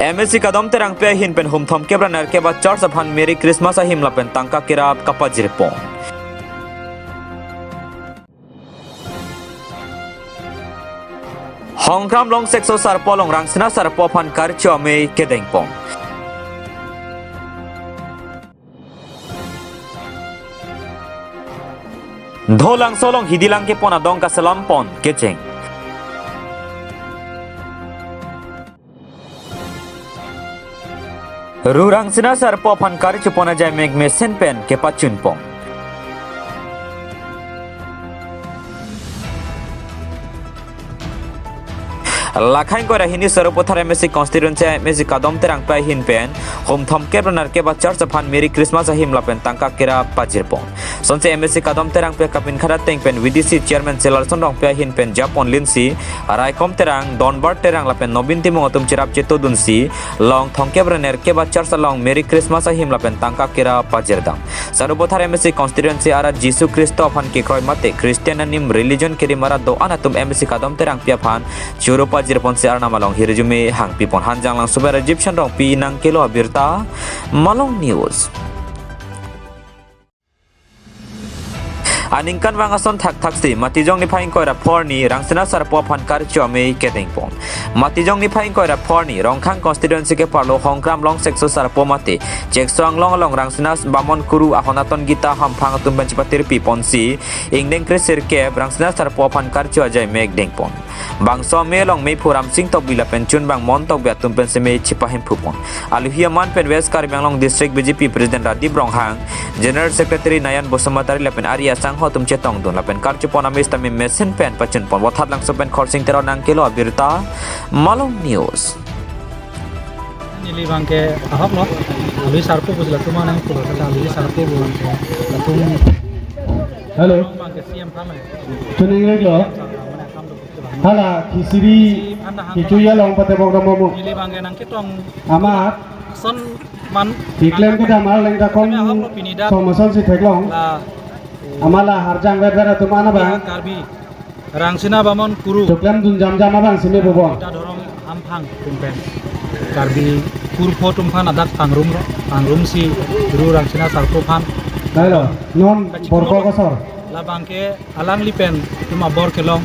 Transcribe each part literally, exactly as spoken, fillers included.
M A C Kadom Terangpi ahin pen hum thomkep ra nerkep a church aphan Merry Christmas ahim lapen tangka kerap kapajirpon. Hongkram Long Sexo Sarpo along Rangsina Sarpo aphan karcho amei kedengpon. Dholangso along hidi lang kepon adong kaselampon kecheng. Ru Rangsina Sarpo aphan karchopon ajai mek mesen pen kepachunpon. Lakhain koi ra hini Sarupathar M A C constituency M A C Kadom Terangpi ahin pen hum thomkep ra nerkep a church aphan Merry Christmas ahim lapen tangka kerap pajirpon. Sonsi M A C Kadom Terangpi kapinkhat ateng pen V D C chairman Selarson Rongpi ahin pen japon linsi, Raikom Terang, Donbar Terang lapen Nobin Timung atum cherap chetodunsi, long thomkep ra nerkep a church along Merry Christmas ahim lapen tangka kerap pajirdam. Sarupathar M A C constituency arat Jisu Khristo aphan kekroi mate Christian anim religion kerim arat do-an atum M A C Kadom Terangpi aphan choro pajirponsi arnam along hirjume hangpipon. Hanjanglangso pen Rajiv Shan Rongpi nangkelo abirta, Malong News. Aningkanvang ason thakthaksi Matijong niphai ingkoi ra pho arni Rangsina Sarpo aphan karcho amei kedengpon. Matijong niphai ingkoi ra pho arni Rongkhang constituency keparlo Hongkram Long Sexo Sarpo mate Chekso Anglong along Rangsina Bamon Kuru ahon aton Gita Hamphang atum pen chepatirpiponsi ingdeng kre sirkep Rangsina Sarpo aphan karcho ajai mek dengpon. Bangso amei along meiphu Ramsing Tokbi lapen chunbang Mon Tokbi atum pensi mei chepahemphupon. Aluhi aman pen West Karbi Anglong District B J P President Radip Ronghang, General Secretary Nayan Basumatary lapen ari asangho atum chetongdun lapen karchopon amei sitame mesen pen pachunpon. Vothatlangso pen Khorsing Terang nangkelo abirta, Malong News. Neli abangke ahok lo, Aluhi Sarpo pusi latum anang pulo, tata Aluhi Sarpo pu abangke latum. Hello. Abangke C M pame. Tuning rek lo. Hala, kisiri, kichuya long pate bok dam mo. Neli abangke nangketong. Amat. Son man. Tiklem kedam arleng dakong. Kami ahok lo pini dak. Somason si theklong. La. Amala harjang vet vet atum ana bang. Karbi. Rangsina Bamon Kuru. Tuklem dun jam jam abang sini bubon. Gita Dhorom Hamphang atum pen. Karbi kurpho atum aphan adak pangrum ro. Pangrumsi Ru Rangsina Sarpo aphan. Hello, non borko kosor. Labangke alangli pen itum abor kelong.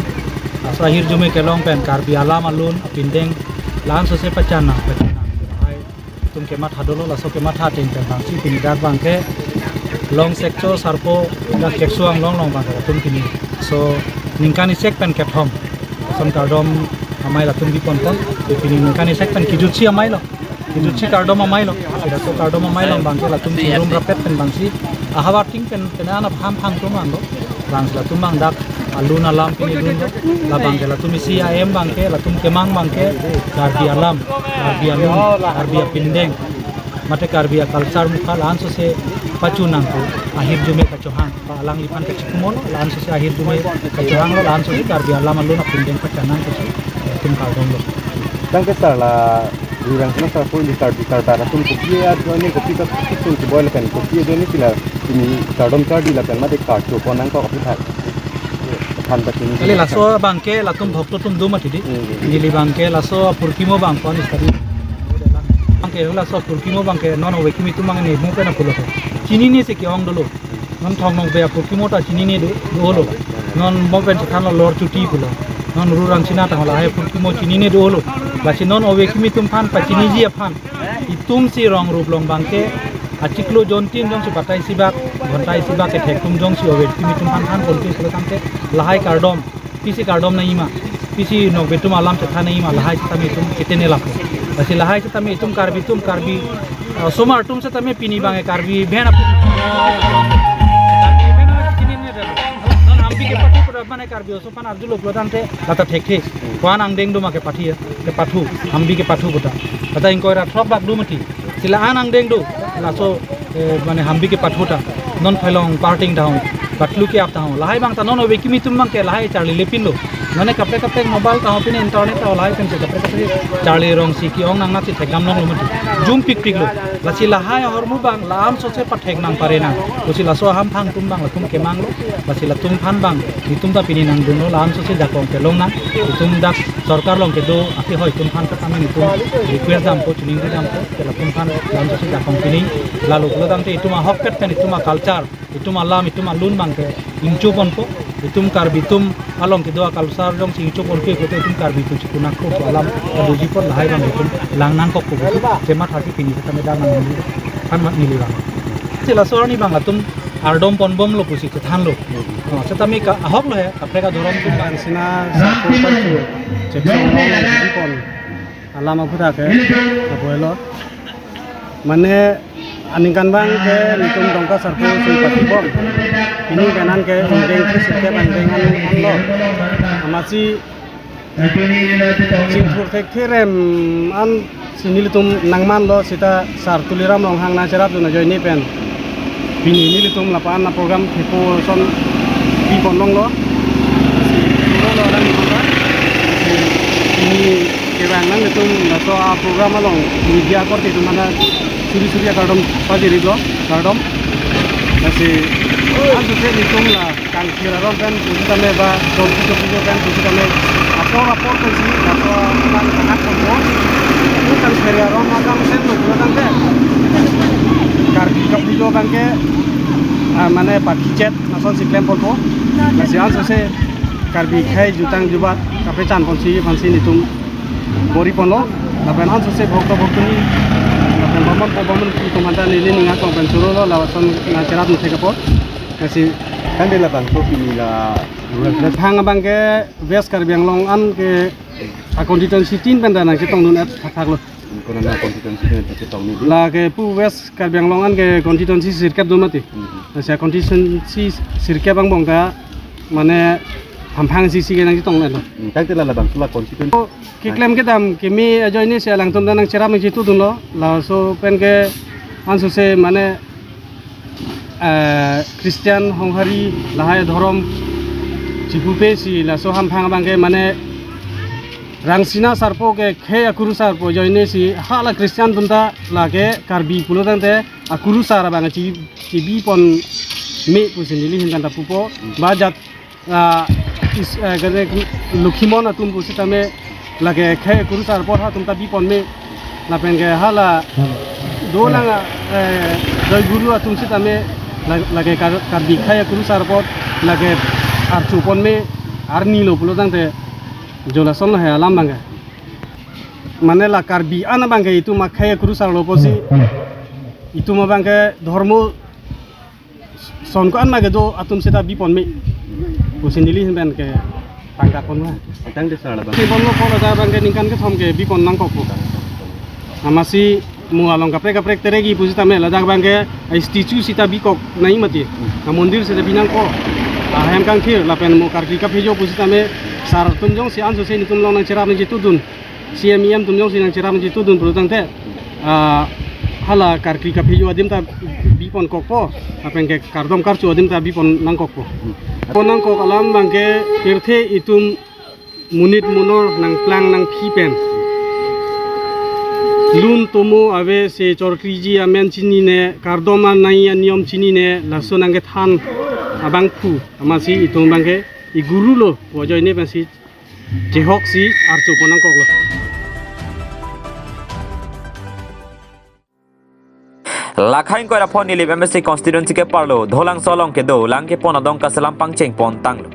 Laso ahirjume kelong pen Karbi alam alun apindeng. Lansose pachan nang pachan nang. Hai. Latum kematha dolo, laso kematha ateng pen bangsi pini dak abangke Long Sexo Sarpo dak Chekso Anglong along abangke latum pini. So ningkan isek pen kethom. Son kardom amei latum biponpon. Pini ningkan isek pen kijutsi amei lo. Kijutsi kardom amei lo. Sida so kardom amei lo abangke latum chingrum rapet pen bangsi. Ahavar ting pen pen ana Hamphang atum anglo. Bangsi latum abang dak alun alam pini dun do. Labangke latum isi aim abangke, latum kemang abangke, Karbi alam, Karbi alun, Karbi apindeng. Mate Karbi aculture mukha lansose pachun nangkok, ahirjume kachohang, pa alangliphan kachikumo lo, lansose ahirjume kachohang lo, lansose Karbi alam alun apindeng pachan nangkok, latum kardom lo. Tangte sir la Ru Rangsina Sarpo ili Karbi Karbar atum kopi ajoine kopi kapisun keboi lapen kopi ajoine sila pini kardom chardi lapen mate karchopon nangkok aphuthak. Than ta chini. Kali laso abangke latum bhokto atum do mati di. Hmm. Neli abangke laso apurkimo abang pon istadi. Abangke laso apurkimo abangke non ove kimi atum abang ne mu pen apulo. Chinine si ke-ong dolo. Non thong nong be apurkimo ta chinine do, dolo. Non mo pen chethan lo Lor Chuti pulo. Non Ru Rangsina ta hala hai apurkimo chinine dolo. Lasi non ove kimi atum aphan pachiniji aphan. Itum si rong rup along abangke achiklo jontin jongsi batai sibak, ghontai sibak kethek atum jongsi ove kimi atum aphan than ponpi pulo tangte lahai kardom. Pisi kardom nangji ma, pisi nokbe atum alam chethan nangji ma, lahai setame itum ketene lapu. Lasi lahai setame itum Karbi atum Karbi, eh, osomar atum setame pini abangke Karbi bhen apu. Karbi bhen apu, chinine dolo. Non Hambi kepathu pu mane Karbi oso aphan arjulo pulo tangte lata thekthe. Ko-an angdeng do ma kepathu, kepathu, Hambi kepathu puta. Lata ingkoi ra throk bak do mati. Sila an angdeng do, laso, eh, mane Hambi kepathu ta. Non phelong parting down. Patlu ke ap tahong. Lahai abang ta non ove kimi atum abang ke lahai charli lepin lo. Nane kaprek kaprek mobile tahong pine internet tahong lahai pen se kaprek kaprek charli rong si ke-ong nang nat si thekdam longlo mati. Jum pikpik lo. Lasi lahai ahormu abang la-an sose pathek nang pare nang. Pusi laso ahamphang atum abang latum kemang lo. Lasi latum aphan abang itum ta pini nangdunlo la-an sose jakong kelong nang. Itum dak sorkar along kedo akehoi atum aphan kata amen itum request dampo, chiningri dampo. Ke latum aphan la-an sose jakong pini. Lalu pulo tangte itum ahokpet pen itum a-culture, itum alam, itum alun abang ke ingcho ponpo, itum Karbi atum along kedo a-culture jongsi ingcho ponpo, kote itum Karbi atum si kunak ko alam kadoji apot lahai abang itum lang nangkok ko, kote chematha si pini setame dam nang neli, kan mat neli abang. Si laso arni abang latum ardom ponbomlo pusi chethanlo. Oh, setame ke ahok lo he, kaprek adhorom atum abang. Sina sako pasu cheksong long pon alam aphuthak ke aboilo. Mane aningkan abang ke nelitum Dongka Sarpo si pathibom. Pini penan ke ingdeng three sixty ke ingdeng an lo. Amatsi chingthur thekthe rem an si nelitum nangmanlo seta Sar Tuliram Ronghang nangcherapdun ajoine pen pini nelitum lapu-an a-program thepo ason bipon longlo. Si, lo lo, alang bipon ba. Si, pini kevang nanglitum laso a-program along media korte atum aphan suri suri akardom pajirlo, kardom. Lasi, anso se nelitum la kangthir aron pen pusitame ba, dol kijo kijo pen pusitame, apor apor pensi laso alang kanak ponpo. Itum kangthir aron agamsen lo pulo tangte, Karbi kaphijok abang ke, ah, mane pathichet lason si klem ponpo. Lasi anso se Karbi akhei jutang jubat kapechan ponsi aphansi nelitum bor-i ponlo. Lapen anso se bhokto bhoktoni, lapen bamon po bamon pu atum aphanta neli ning akong pen chorolo, lason nangcherap nangthek apot. Lasi, kan de labangso pini la rural flag. Phang abang ke West Karbi Anglong an ke a-constituency tin pen ta nangchetongdun-et thakthak lo. Konat a-constituency pen ta chetong ni di? La ke pu West Karbi Anglong an ke constituency sirkep do mati. Hmm. Lasi constituency sirkep angbong ta mane hamphang isi isi ke nangchetong-et lo. Hmm, tangte la labangso la constituency. Oh, keklem kedam keme ajoine si alangtum ta nangcherap nangchetudunlo. Laso pen ke anso se mane, eh, Christian Honghari lahai adhorom chipupe si laso hamphang abang ke mane Rangsina Sarpo ke khei akurusar ajoine si hala Christian atum ta lake Karbi pulo tangte akurusar abang chi, chibi pon me pusi neli ahin pen ta pupo. Ba jat, ah, is, eh, gane Lokhimon atum pusitame lake khei akurusar apor ha atum ta bipon me. Lapen ke hala dolang, eh, Joy Guru atum sitame la-, lake Kar-, Karbi khei akurusar apot lake archo pon me, arni lo pulo tangte jo lason lo he alam abang ke. Mane la Karbi an abang ke itum akhei akurusar lo pusi itum abang ke dhormo son ko-an ma kedo atum seta bipon me pusi neli ahin pen ke tangka pon ma. Tangte sar labang. Bipon lo ko ladak abang ke ningkan kethom ke bipon nangkokpo. Amatsi mo along kaprek kaprek teregi pusitame ladak abang ke statue seta bikok nai mati. Na mondir seta binangkok. Ahem kangthir lapen mo Karbi kaphejo pusitame sar atum jongsi anso se nelitum along nangcherap nangchetudun. C M, E M atum jongsi nangcherap nangchetudun pulo tangte, ah, hala Karbi kaphejo adim ta bipon kokpo, lapen ke kardom karcho adim ta bipon nangkokpo. Pon nangkok alam abang ke pirthe itum monit monor nangplang nangphi pen lun tomo ave se chorkriji amen chinine, kardom anai aniyom chinine, laso nangkethan abangphu, amatsi itum abang ke iguru lo pu ajoine pensi chehok si archo pon nangkoklo. Lakhai ingkoi ra pho Nilip M A C constituency ke parlo, Dholangso along kedo, lang kepon adong kaselam pangcheng pon tanglo.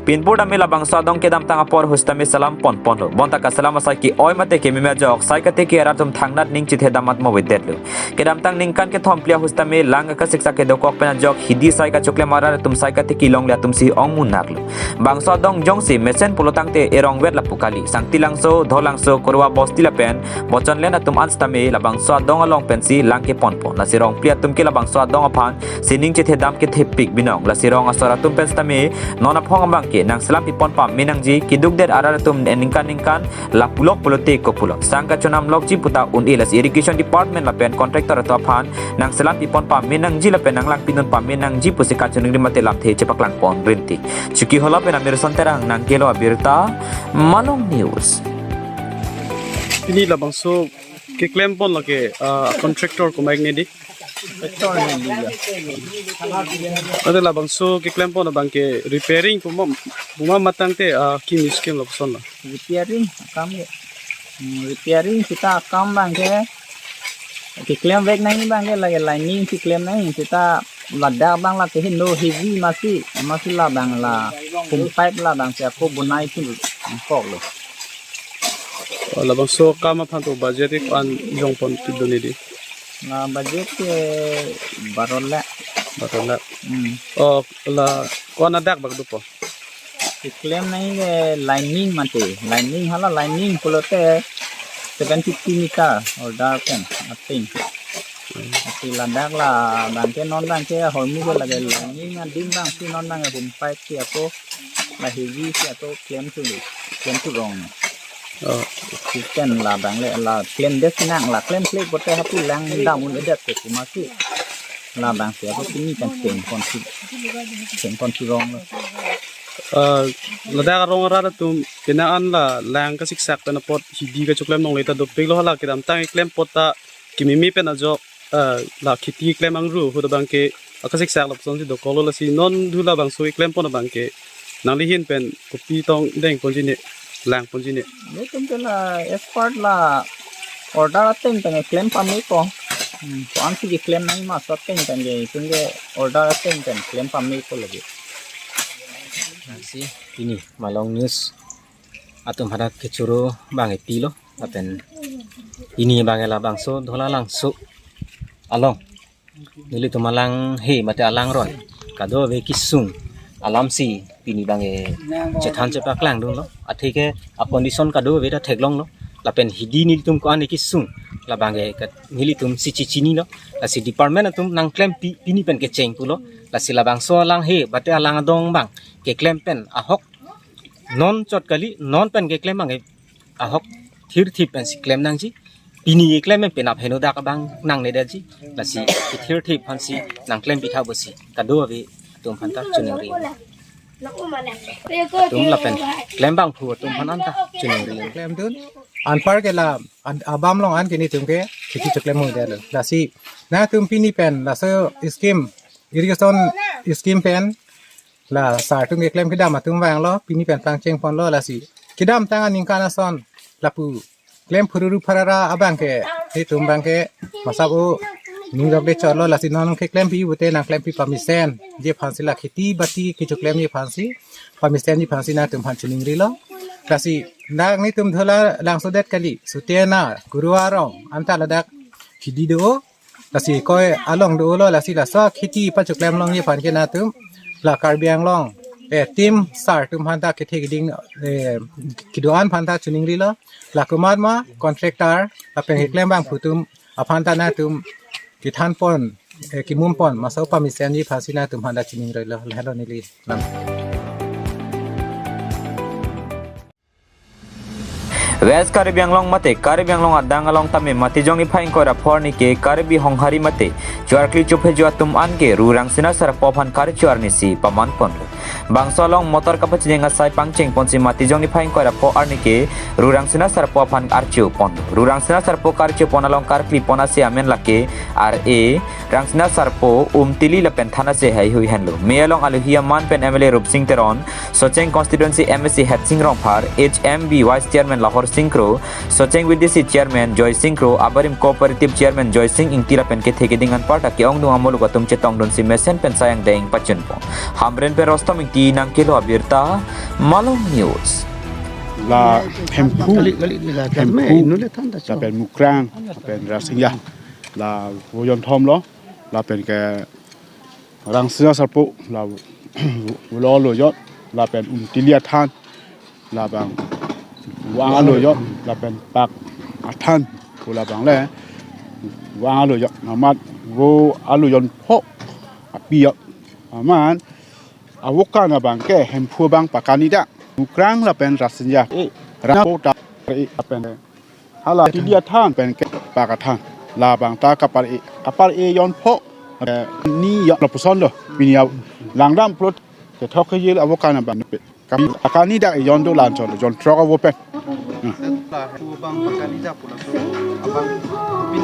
Pinpur tame labangso adong kedamtang apor pusitame selam pon ponlo. Bonta kaselam asai ke-oi mate kememe ajok, sai katiki arat atum thangnat ning chithedam mat mo avedetlo. Kedamtang ningkan kethom phli ahut sitame lang kasiksak kedokok pen ajok hidi sai kachoklem arat atum sai katiki longle atum si ongmunak lo. Bangso adong jongsi mesen pulo tangte erong vet lapu kali. Sangti Langso, Dholangso, Korwa Bosti lapen Bochanlen atum an sitame labangso adong along pensi lang keponpo. Lasi rong phli atum ke labangso adong aphan sining chethedam kethepik binong. Lasi rong asor atum pen sitame non aphong abangke nangselam pipon pame nangji, keduk det arat atum ningkan ningkan la pulok pulote kopulok. Sang kachonam lokji puta un-e, lasi irrigation department lapen contractor atum aphan nangselam pipon pame nangji lapen nanglang pinun pame nangji pusi kachiningri mate lamthe chepaklang pon rinti. Chokihola pen Amirson Terang nangkelo abirta, Malong News. Pini labangso keklem pon lake, ah, contractor komat ne dei? Contractor ne dei ya. Ante labangso keklem pon abangke repairing puma, puma matang te, ah, kimi scheme lo koson lo? Repairing akam ke. Hmm, repairing seta akam abangke, keklem vek nangji abangke lake lining si klem nangji, seta ladak abang lake heno heavy masi, masi labang la pump pipe labangsi ako bonai tu angkok lo. Oh, labangso akam aphan to budget ik an jong pon tu duni dei? La budget ke baro lakh. Baro lakh. Hmm. Oh, la ko-an adak bak dopo? Keklem nangji ke lining mate. Lining hala lining pulote seven fifty meter order pen ateng. Ati ladak labangke non abangke hormu ke lake lining adim abangsi non abangke pump pipe si ako la heavy si ako klem tu le. Klem tu rong. Oh. Chicken labang le la klem det sinang la klem kle pote hapu lang dam un-edet ke kumasi. Labangsi ako pini kan cheng pon si, cheng pon si rong lo. Ah, ladak arong arat atum pina an la lang kasiksak pen apot hidi kachoklem longle ta dopik lo, hala kedamtang keklem pot ta kimimi pen ajok, ah, la kheti klem angru ahut abangke akasiksak lapuson si dokok lo, lasi non thu labangso keklem pon abangke nanglihin pen kopi tong deng ponji ne, lang ponji ne? Netum ke la expert la order ateng pen klem pame ko. Hmm, ko-an si keklem nangji ma so ateng pen ke, itum ke order ateng pen klem pame ko lagi. Lasi pini Malong News atum hadak kechoro abang epilo, lapen pini abang labangso Dhola Langso along nelitum alanghe mate alangroi kadokave kesung alamsi pini abang chethan chepaklang dunlo. Atheke a condition kadokave ta theklonglo. Lapen hidi nelitum ko-an kesung labang ke nelitum si chechinilo. Lasi department atum nangklempi, pini pen kecheng pulo. Lasi labangso alanghe mate alang adong abang keklem pen ahok non chot kali, non pen keklem abang ahok thirthip pensi klem nangji. Pini keklem pen penap henodak abang nangnedetji. Lasi kethirthip aphansi nangklem pitha pusi kadokave atum aphanta chiningri. Atum lapen klem abangphu atum aphan anta chiningri. Klem dun. Anpar ke la an-, abam along an ke netum ke kheti choklem mung detlo. Lasi nangtum pini pen laso scheme, irrigation scheme pen la sir atum keklem kedam atum vanglo, pini pen pangcheng ponlo, lasi kedamtang aningkan ason lapu klem phururu pharara abang ke, netum abang ke masap o ningjok de chotlo, lasi non keklempi pute nangklempi pamesen ji aphansi, la kheti bati kechoklemji aphansi, pamesen ji aphansi nangtum aphan chiningrilo. Lasi nang netum Dhola Langso det kali, sutena Guru Arong anta ladak hidi do. Lasi koi along dolo, lasi laso kheti pachoklem longji aphan ke nangtum la Karbi Anglong, eh, team sir atum aphanta kethe keding, eh, kedo-an aphanta chiningrilo. La komat ma contractor lapen keklem abangphu atum aphanta nangtum kethan pon, eh, kemum pon maso pamesen ji aphansi nangtum aphanta chiningrilo, lahelo neli. West Karbi Anglong mate Karbi Anglong adang along tame Matijong niphai ingkoi ra pho arni ke Karbi Honghari mate Choarkli chophejo atum an ke Ru Rangsina Sarpo aphan karcho arnisi paman ponlo. Bangso along motor kapachini asai pangcheng ponsi Matijong niphai ingkoi ra pho arni ke Ru Rangsina Sarpo aphan archo ponlo. Ru Rangsina Sarpo karcho pon along karkli pon ase amen lake R A Rangsina Sarpo, Umtili lapen than ase haihui henlo. Me along alohi aman pen M L A Rupsing Teron, Socheng Constituency M A C Hetsing Rongphar, H M B Vice Chairman Lahor Singkro, Socheng V D C Chairman Joy Singkro, abarim Cooperative Chairman Joy Sing Ingti lapen kethe keding anparta ke-ongdung amuluk atum chetongdunsi mesen pen sayang deng pachun pon. Hamren pen Rostom Ingti nangkelo abirta, Malong News. La Hemphu, Kali, kali, kali, Hemphu, kali, nule than ta lapen Mukrang, lapen Rasinja, la Woyon Thom lo, lapen ke Rangsina Sarpo la Ulo Aloyot, lapen Umtili Athan, labang Vang Aloyot, lapen Pak Athan, ko labang le Vang Aloyot, amat vo aloyon pho api yot, amat Avokan abang ke Hemphu abang pakani dak. Mukrang lapen Rasinja. Eh, Rana ta eh lapen. Hala tili athan pen ke pak athan. Labang ta kapar eh, kapar eh jon pho. Eh, ni jon lapuson do. Pini aw langdam plot. Kethok kejil avokan abang pe. Kam pakani dak jon do lan chon, jon throk avo pen. Hmm. Hemphu abang pakani dak pula so abang pin,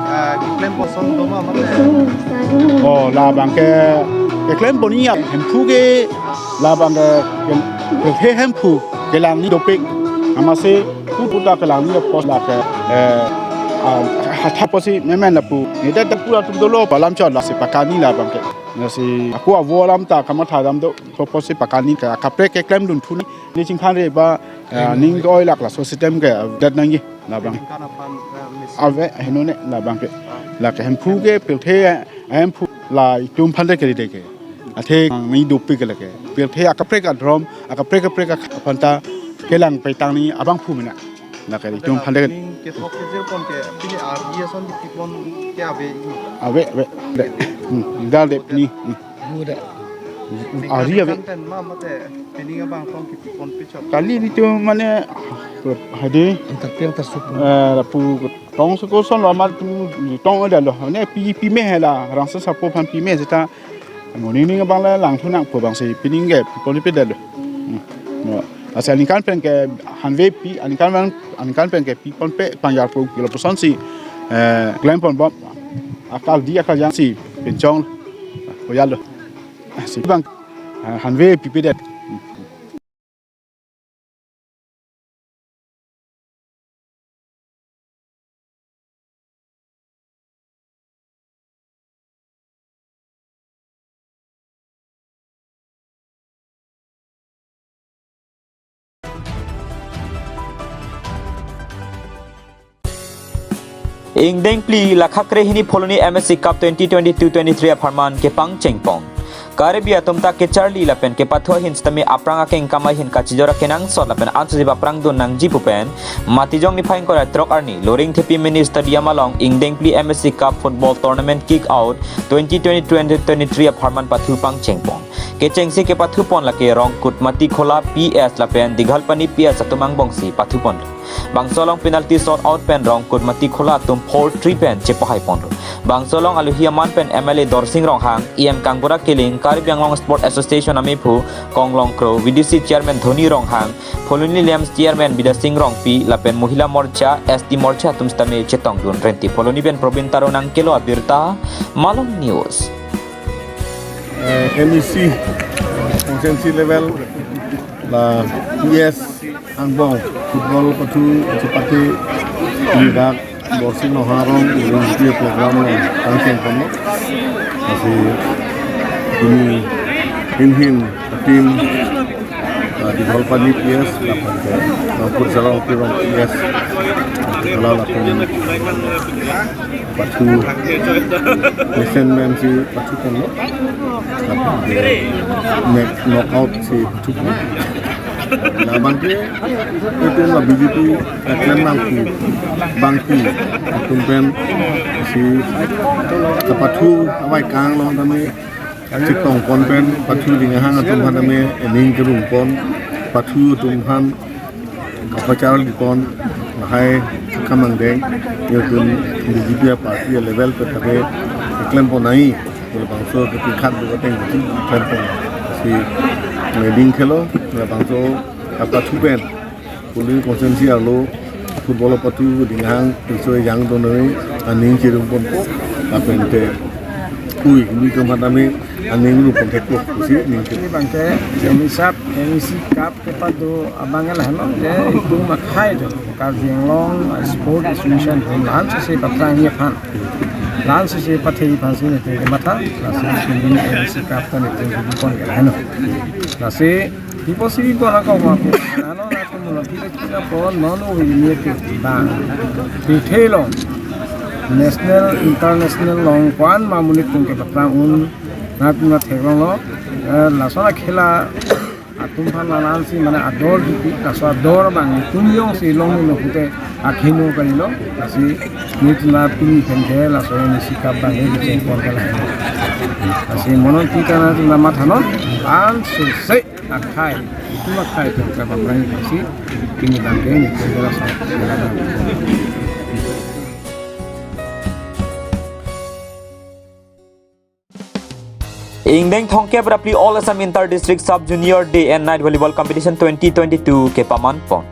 ah, keklem kosong do ma mate. Oh, labang ke keklem pon iya Hemphu ke labang ke ke, ke Hemphu kelangni dopik. Amatsi pu puta kelangni pos la ke, eh, ah, hatha posi memen lapu. Ni dak dak pura tum dolo palam chon lasi pakani labang ke. Lasi ako avo alam ta kamatha dam do. Purpose pakani ke kaprek keklem dun thu ni, ni chingkhan re ba, eh, ning oi lak laso system ke, eh, dat nangji labang. Kan aphan, eh, mis- Ave, heno ne labang ke. La ke Hemphu ke pirthe, eh, Hemphu la itum aphan de keri de ke. Athe ni dopik ke la ke. Pirthe akaprek adrom, akaprek kaprek aphan ta kelang petang ni abangphu mena. La ke itum aphan de. Ning kethok kejir pon ke, pini argi ason di pipon ke ave. Ave, ave. De. Hmm, dal de ni. Hmm. Muda. Ari ave. Kan pen ma mate pining abang tong kiti kon pichot. Kali itu mane hadi. Antak piang tasuk. Eh, lapu tong suko son lo amat tong ada lo. Ne pi pi me hela rangsen sapo aphan pi me seta. Moni ning abang la lang thu nang po abang si pining ke pi pon pi dalo. Hmm. No. Lasi aningkan pen ke hanve pi, aningkan pen, aningkan pen ke pi pon pe pangjar po kilo puson si, eh, klem pon bom. Akal di akal jang si pinchong. Oyal lo. Si bang, eh, hanve pi pi det. Ingdeng phli lakha krehini Phuloni M S C Cup twenty twenty-two twenty-three apharman kepangcheng pon. Karbi atum ta kecharli lapen kepathu ahin sitame aphrang akeng kamai ahin kachijor akenangsot lapen ansojip aphrang dun nangji pu pen Matijong niphai ingkoi ra throk arni Loringthepi Mini Stadium along ingdeng phli M S C Cup Football Tournament Kick Out twenty twenty-two twenty-three apharman pathu pangcheng pon. Kechengsi kepathu pon lake Rongkut Matikhola P S lapen Dighalpani P S atum angbongsi pathu pon. Bangso along penalty shot out pen Rongkut Matikhola atum four three pen chepahai ponlo. Bangso along alohi aman pen M L A Dorsing Ronghang, E M Kangbura Killing, Karbi Anglong Sport Association amephu Konglong Kro, V D C Chairman Dhoni Ronghang, Phuloni Liams Chairman Bidya Sing Rongpi, lapen Mohila Morcha, S T Morcha atum sitame chetongdun renti. Phuloni pen Probin Taro nangkelo abirta, Malong News. Eh, M E C constituency level la P S angbong football pathu chepate ni dak Dorsing Ronghang arong uri program lo pangcheng pon lo. Lasi ini hin hin team, ah, Dighalpani P S lapen ke Rongkut Jalong Pirong P S. Kalau lapen pathu mesen men si pathu pon lo. Lapen ke next knockout si pathu pon lo. Labang ke itu la B J P keklem nangpu bangpi atum pen si kapathu avai kang long tame chetong pon pen pathu dinghang atum aphan tame ening kerum pon pathu atum aphan kapachar li pon lahai kamang deng yotun B J P party level pen tame keklem pon nai. Bangso ke tingkat dua teng keklem pon si ening kelo bangso kapathu pen Phuloni constituency arlo football pathu dinghang piso yang donoi aning chirum ponpo. Lapen te ui kumi kematame aning ru pon thekpo pusi ning ke. Ini bangke M E C Cup, M E C Cup kepado abang lahno je itu makhai do Karbi Anglong Sport Association pun lan sese patrang ye phan. Lan sese pathe phan sini te mata, lasi ini M E C Cup kan itu pon ke lahno. Lasi Pipo si pipo na kau ma po. Nano na tu mulo kita kita po nono ini ke bang. Pithe long. National, international long kwan ma monit atum ke patrang un. Na tu na theklong lo. Eh, laso na khela atum aphan la nansi mane ador di laso ador bang tum jongsi long ni lo pute akhino kali lo. Lasi nit na pini pen ke laso ini sikap bang ini cheng pon kala. Lasi monon pi kana tuna mathanon, an suse akhai, itum akhai atum kapamrang isi, pini bangke ni kudera sa. Ingdeng thomkep ra phli All Assam Inter District Sub Junior Day and Night Volleyball Competition twenty twenty-two kepaman pon.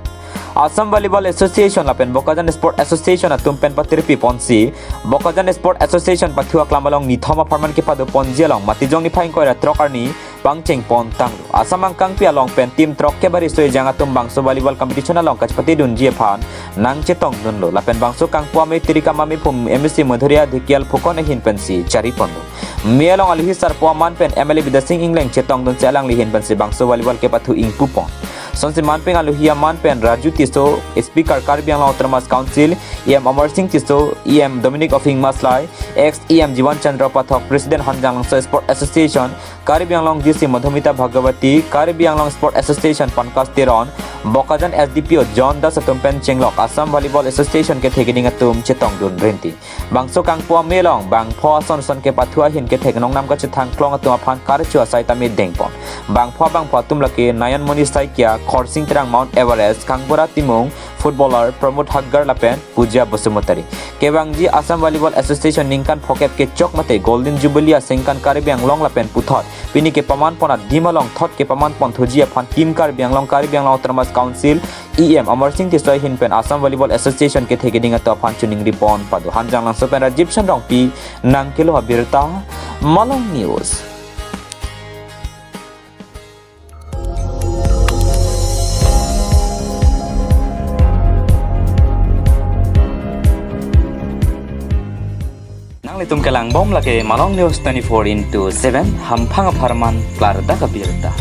Assam Volleyball Association lapen Bokajan Sport Association atum pen patirpi ponsi, Bokajan Sport Association pathu aklam along nithom apharman kepado ponji along Matijong niphai ingkoi ra throk arni pangcheng pon tanglo. Assam angkangpi along pen team throkkep bari so ejang atum bangso volleyball competition along kachepate dunji aphan nangchetong dunlo. Lapen bangso kangpu amei Tirikam amei pum M A C Madhurya Dhekial pukon ahin pensi chari ponlo. Mei along aluhi sarpo aman pen M L A Bidya Sing Engleng chetong dunsi alangli ahin pensi bangso volleyball kepathu ingpu pon. Sonsi manpeng aluhi aman pen Raju Tisso, Speaker Karbi Anglong Autonomous Council, E M Amar Sing Tisso, E M Dominic Ophing Maslai, ex E M Jiwan Chandra Pathak, President Hanjanglangso Sport Association, Karbi Anglong D C Madhumita Bhagawati, Karbi Anglong Sport Association Pankaj Teron, Bokajan S D P O John Das atum pen chenglok Assam Volleyball Association kethek keding atum chetong dun rinti. Bangso kangpu amei along bangpho ason ason kepathu ahin kethek nongnam kachethang klong atum aphan karchu asai tame dengpon. Bangpho bangpho atum lake Nayanmoni Saikia, Khorsing Terang Mount Everest, Kangbura Timung, footballer Pramod Haggar lapen Puja Basumatary. Kevangji Assam Volleyball Association ningkan phokep kechok mate Golden Jubilee asengkan Karbi Anglong lapen puthot pini kepaman pon adim along thot kepaman pon thuji aphan Team Karbi Anglong, Karbi Anglong Autonomous Council, E M Amar Sing Tisso ahin pen Assam Volleyball Association kethek keding atum aphan choningri pon pado. Hanjanglangso pen Rajiv Shanrongpi nangkelo abirta, Malong News. Nanglitum kelangbom lake Malong News twenty-four into seven, hamphang apharman klardak abirta.